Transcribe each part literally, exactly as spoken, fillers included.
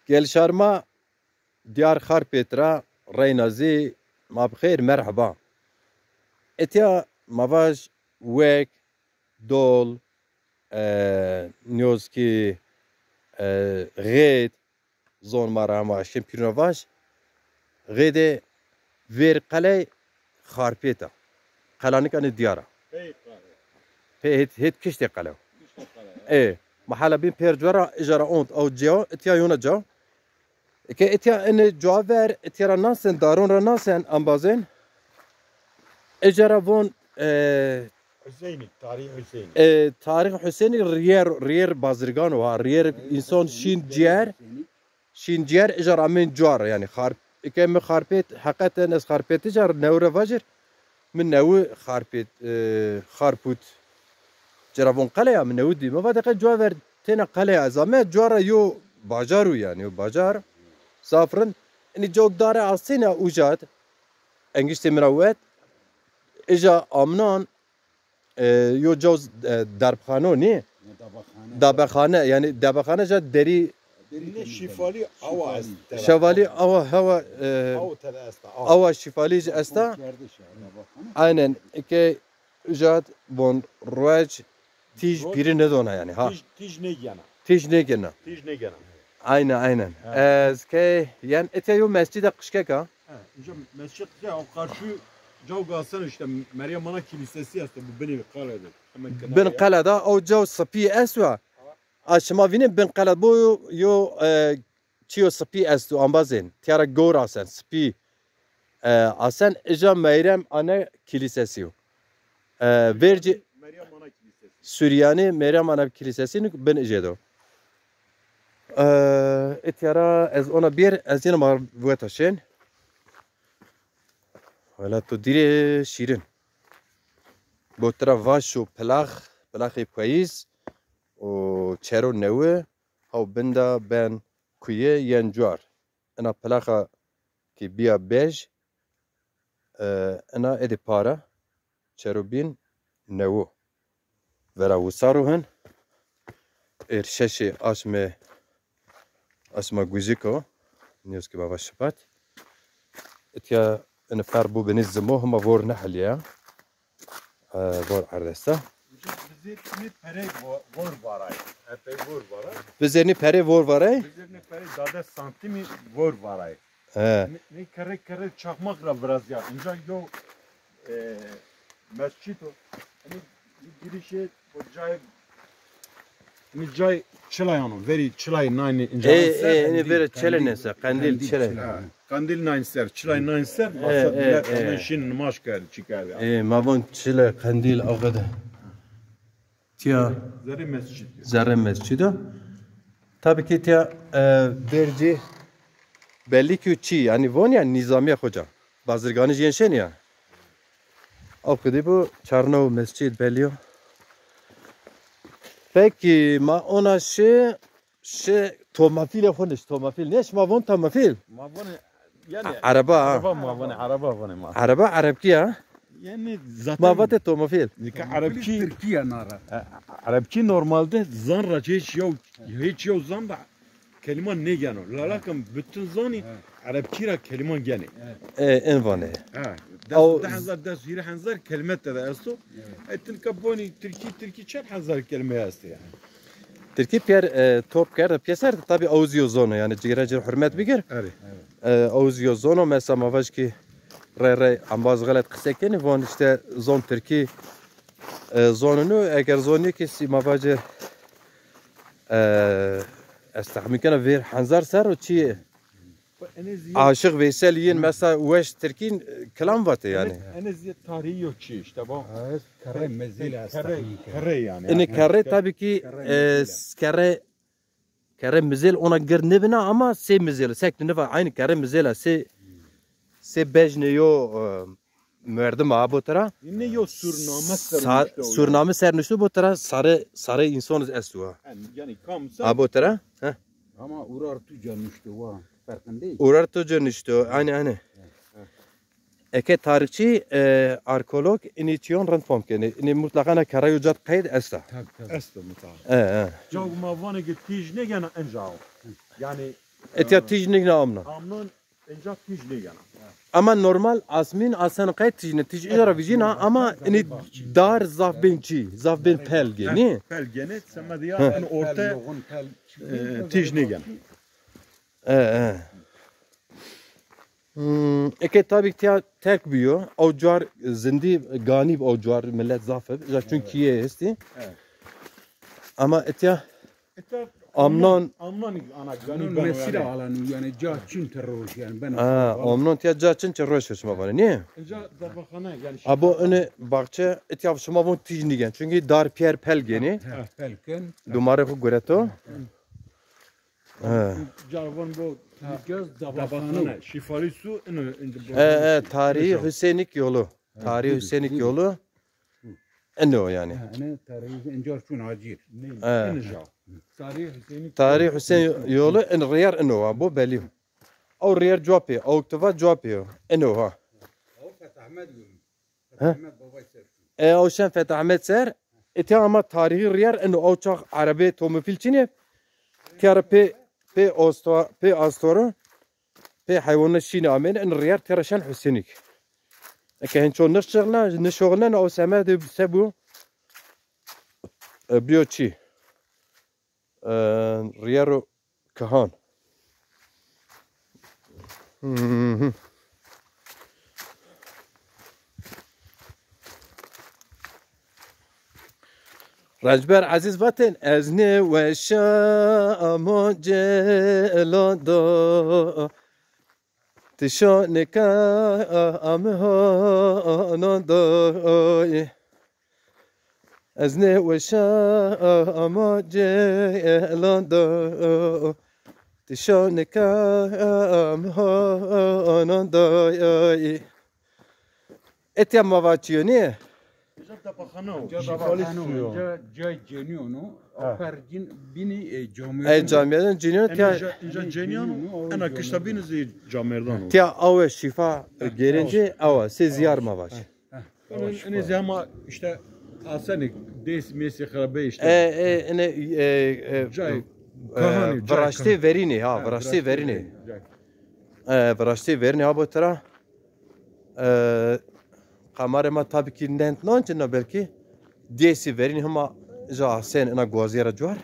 Gelşarma diyar Xarpêt ra reyna zî ma bi xêr merheba. Etya ma vaj wek, dol, e, nîyoz kî, e, xêd, zon ma ra hema eşkên pîrûna vaj. Xêdê vêr qeley Xarpêt a. Qelanika nê diyar a. Pê hêt, hêt kiştê qelew. Ê, ma hela bîn pêr cuwa ra, ija ra ont, aw ceo, itya yona ceo. Eke itya ene cuwa ver, itya ra nasen, daron ra nasen, embazên. Ija ra von, e, Hüseyinî, tarî Hüseyinî. E, tarî Hüseyinî riyer, riyer bazirgan o ha, riyer însan şîn ciyer, şîn ciyer, ija ra amên cuwa ra, yanî Xar-, eke mi Xarpêt, heqeten ez Xarpêtij a, newi ra vajir, mi newi Xarpêt, e, Xarpût, ci ra von qeleya, mi newi dî. Mi va deqe cuwa ver têna qeleya ez ame, cuwa ra yo bajar o yanî, yo bajar, zaf rind. Inî caw dare astêne uca d, engiştê mi ra wet, ija amnan, e, yo caw, e, derbxano nî? Dabaxane. Dabaxane, yanî dabaxane ja derî. Nê şîfalî awa est. Şevalî awa hewa, e, Awa tede esta, awa. Awa şîfalî jî esta. Kerdiş ya, dabaxane. Aynen. Eke uca d von ruec tîj Ruec. Pîrî nêdona yanî ha. Tîj, tîj nêgena. Tîj nêgena. Tîj nêgena. Aynen, aynen. Ha. Ez key, yen itya yo mescîda qişkek a. Ha, inca mescid ya, o karşı caw gasen işte Meryem Ana Kilisesi este, bu binî qale de. Hemen kenarı. Bin qele da, o caw sipî est wa. A şima vînên bin qele bo yo, yo, e, çiyo sipî esto, ambazên. Tiyara gor asen, sipî, e, asen, ija Meyrem Ana Kilisesi yo. E, verci Meryem Ana Kilisesi. Suryanî Meryem Ana Kilisesi bin ije do. E, itiyara ez ona bir, ez yine mar vueta şên. Wela to dîrê şîrin. Bo tira vaş û pilax, pilaxê payîz û çero newi, haw binda ben kuye yen cuar. Ina pilaxa ki biya bej, e, ina êdî para, çero bîn newi. Vera wisar o hin. Êr şeşê aşmê, aşma gujik o. Nîyoz ki bava şibat. Itya ini fer bu binî zimo hima vor neheliya. E, vor erdesta. Bizêrnî perey vo-, vor varay. Epey vor varay. Bizêrnî perey vor varay. Bizêrnî perey dade santîmî vor varay. He. Nê, nê kerre kerre çakmak ra virazya. Inca yo, e, mescid o. Hani girişe o cay, hani cay çilayan o. Verî çilay nayni inca. E, e, ini verî çile nese, qendîl çile. Ha, qendîl nayn ser, çilay nayn ser, e, masa e, millet e. Hemen şin nimaj kerd, çi kerd ya. E, ma von çile, qendîl, o kadar. Tiya zerrê mescid. Zerrê mescid o. Tabii ki tiya, e, verci belli ki çi, yani von ya nizamiye hoca. Bazirganij yên şen ya. Aw kidi bu çarno mescid belli o. Peki ma ona şi Şi tomafîlê xo niş, tomafîl. Ne şima von tomafîl? Ma vonê, yani, a-, araba, ha. Araba ma vonê, araba vonê ma. Araba erebkî ya. Yani zaten ma vatê tomafîl. Nika erebkî, Tirkî ya nara. E, erebkî normalde zan ra hiç yew, hiç yew zan da kelîma nêgeno. Lalakin bütün zanî erebkî ra kelîma genê. E, en vanê. Ha, des, di hezar, des, hîrê hezar kelîme tede esto. E, ti nika bonî tirkî, tirkî çend hezar kelîme estê yani. Tirkî pîyer, e, top kerde pîyeser de, tabî awuz yo zon o, yanî cigêre ci rê hurmet bigir. Erê. E, awuz yo zon o, mesela ma vaj ki rey rey embaz xelet qise kenî, von işte zon tirkî, e, zonî no, eger zonî ki sî ma vajê, e, ez texmîn kena vêr hezar ser o çî. Aşık Veysel yên mesela weş tirkîn, e, kilam vatê yani. En ez tarîhî yo çi işte bu. Ha, ez kerre mezêl a. Kerre, kerre yani. Ini kerre tabii ki, kerre, e, mezêl a. Kerre, kerre mezêl ona gird nêbina ama sê mezêl, sek nêva, aynı kerre mezêl a, sê, sê bejnê yo, e, merdim a bo tira. Yine yo surname ser nuşte o. Surname ser nuşte bo tira, sarı, sarı insanız estu ha. Yani, yani kam sen. A bo tira, he. Ama Urartuca nuşte wa, ferqin değil. Urartuca nuşte, aynı, aynı. Eke tarihçi, e, arkeolog, ini çiyon rind fam kenê. Ini mutlaka na kerreyo cad qeyd esta. Tabii, tabii. Esto mutlaka. E, e. Cag ma vanê ki tîj nêgena enca o. Yani Etya tîj nîgna amnan. Amnan enca tîj nîgena. Ama normal asmîn asen qey tîj ne, tîj îja ra vîjîna ama inî dar zaf bên çî, zaf bên pelge, nî? Pelgene, semedî ya en orte e, tîj nîgena. E, e. Hmm, eke tabî tiya terk biyo, ew cuar zindî ganî ew cuar millet zaf ib, ja çun kîye estî. Evet. Ama etya amnan. Amnan ana ganî beno mesîra alanî, yani ca çin te roj yani ben. Ha, amnan tiya ca çin çe roj şima vanê, nî? Ca dabaxane yani. Abo ene baxçe etya şima von tîj nîgen. Çünkü dar piyer pelgenî. Ha, pelken. Dumare xu gureto. He. Carvan bo gaz dabaxane. Şîfalî su ino. E, e, tarîhî Hüseynik yolu. Tarîhî Hüseynik yolu. Ino yani. Ene tarîhî encar çun hacî. E. Tarîhî Hüseynik. Tarîhî Hüseyin yolu en riyar ino ha, bu belî. Ew riyar cuapê, ew tiva cuapê. Ino ha. He? E, o şen Fethahmet ser. Etya ama tarîhî riyar eno, o çax erebê tomofîl çinê. Tiyara pê, pê osto-, pê astoro, pê heywanına şîne amêne, en riyar tiyara şen Hüseynik. Eke hin ço nişçixna, nişoxnen o semedê se bu, e, biyo çi? E, riyaro Kihan. Recber Ezîz vatên ez nêweşa ama cêlada. Ti şa nika amihana dayê. Ez nêweşa ama cêlan da. Ti şa nika amihana dayê. Etya ma va çiyo nîye? Ca dabaxana o. Ca dabaxana o. Ca, ca cenîyon o. Aper cin bînî, e, camîyerdan. E, camîyerdan cenîyon tiya. Inca, inca cenîyon o. Ena kişta bînî zî camîyerdan o. Tiya awe şîfa, e, gêrencî awe. Sê zîyar ma vac. Inê zî hema îşte asenî dês mêsî xirabe îşte. E, e, ine, e, e, cay, e, kahanî, cay viraştê kahanî. Verînî, ha, ha, viraştê verînî. Cay. E, viraştê verînî ha bo tira. E, qemarê ma tabî kî nent nancina belkî. Dêsî verînî hima ja asên ina guazîye ra cuar.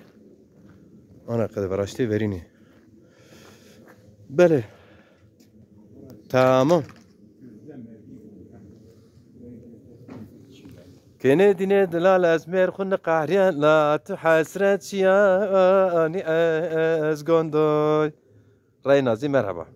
Ana qede viraştê verînî. Belê. Tamam. Kenê dîne dilal ez mêr xwu niqehrîyen la tu hesret şiyanî ez gondoy. Reyna zî merheba.